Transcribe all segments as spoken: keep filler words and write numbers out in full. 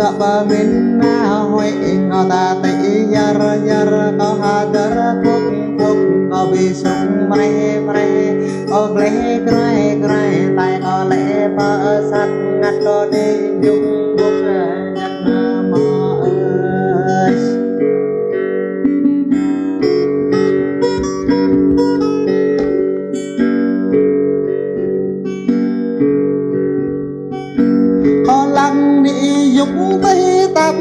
Kơ pơmĭn na huĭ ngŏ ta tĭ yơr yơr, kơ hơdơr thŭk thŭk, kơ ƀĭ sŭng mreh mreh, kơ gleh groi groi, tai kơ lĕ pơ sat ngăt kơ đĭ jŭk bŭk jăk na mơ̆ ơi. Kơ lăng đĭ yŭk tih tăm,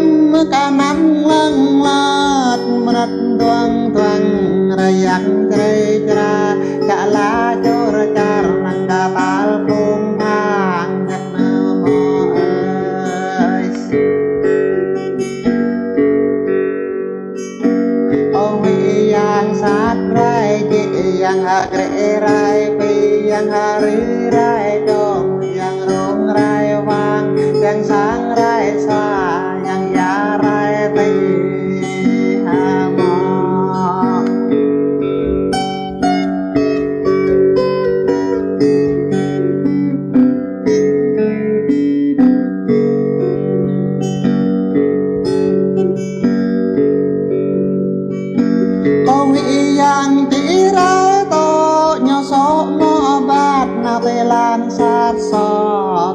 kơ năm lăng lăt mrăt tuang tuang, rơyang krei kra, kơ la čor čar, năng kơ tal pung phang, jăk na mơ̆ ơi. Ơ huĭ yang sat rai, jĕ yang hơgrĕ rai, pĭ yang hơri rai, dŏng yang rông rai wang, yang sang rai sua, yang ia rai tih hơmâo. Kơ huĭ yang čĭ rai tŏ, ñu sŏ mơ̆ ƀat na tơlan sat sŏ,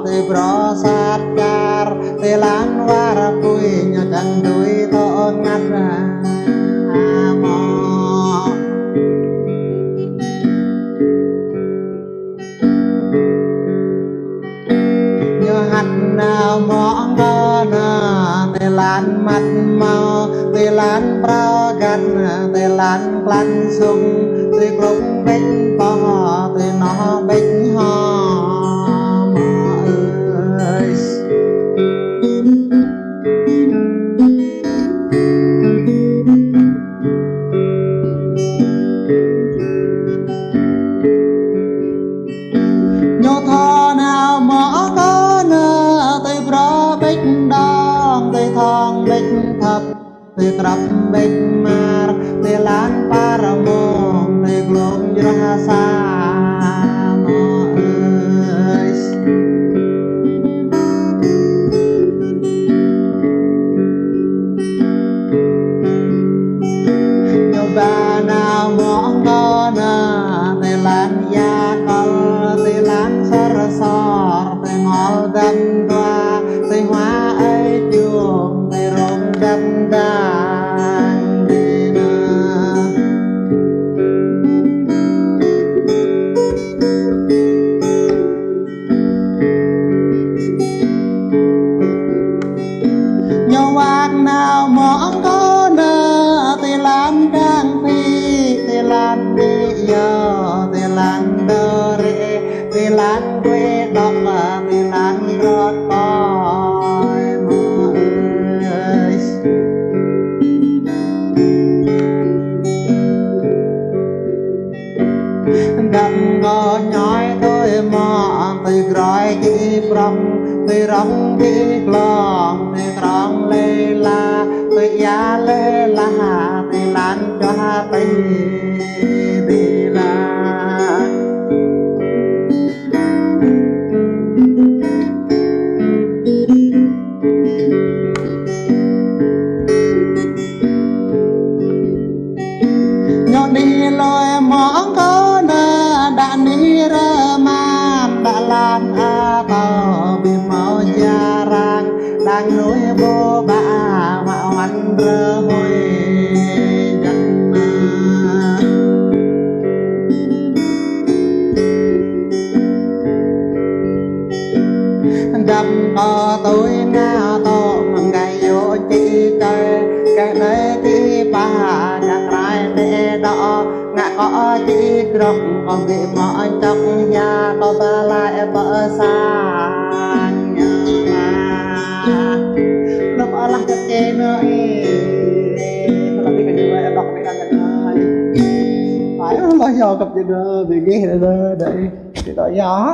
tơbrô sat čar, tơlan war apui, ñu čang dui tŏ ngăt hơmâo. Ñu hăt nao mơ̆ng kơ na, tơlan măt mâo, tơlan prao găn, tơlan klăn sŭng, tơklŭk ƀĕč pơh, tơnoh ƀĕč hơmâo ơi. Ñu thâo nao mơ̆ kơ na, tơbrô ƀĕč dŏng, tơthŏng ƀĕč thăp, tơkrăp ƀĕč mar, tơlan par mông, tơglông jrah sa mơ̆ ơi. Ñu ba nao mơ̆ng kơ na, tơlan ia kơ, tơlan sơr sơr, tơngol dăm dua, tơhua ơi čum, tơrông dăm đang dih na. Ñu wang nao mơ̆ng kơ na, tơlan đang phi, tơlan đĭ yơ, tơlan đơ rĕ, tơlan ƀuê đŏk, tơlan rơ̆t kơi mơ̆ ơi. Dăm kơ ñoi tui mơ̆, tui groi čĭ prŏng, tui rŏng čĭ klong, tui krong lê la, tui ia lê la, tui lan čuah tui dih la. Ñu đĭ lui mơ̆ng kơ na, đă ni rơman, đă lan atâo, ƀu hmâo čar rang, đang nuih ƀô̆ ƀă, mă wăn rơhuai jăk na. Dăm kơ tui nao tŏ, mơ̆ng gah yơh čĭ čai, kơ đơi čĭ pă, čang rai tê đŏ, ngă kơ čĭ krŏng, kơ ƀu hmâo čŏk hia, kơ ba lai pơ sang ñu la. Lŏk alah kơ čê nơ ih. Kơ ƀu hmâo čŏk hia, kơ ƀu hmâo čŏk hia. Ai, lŏk yơh kơ čê nơ, ƀu gih nơ, đơi. Čê nơ yơh.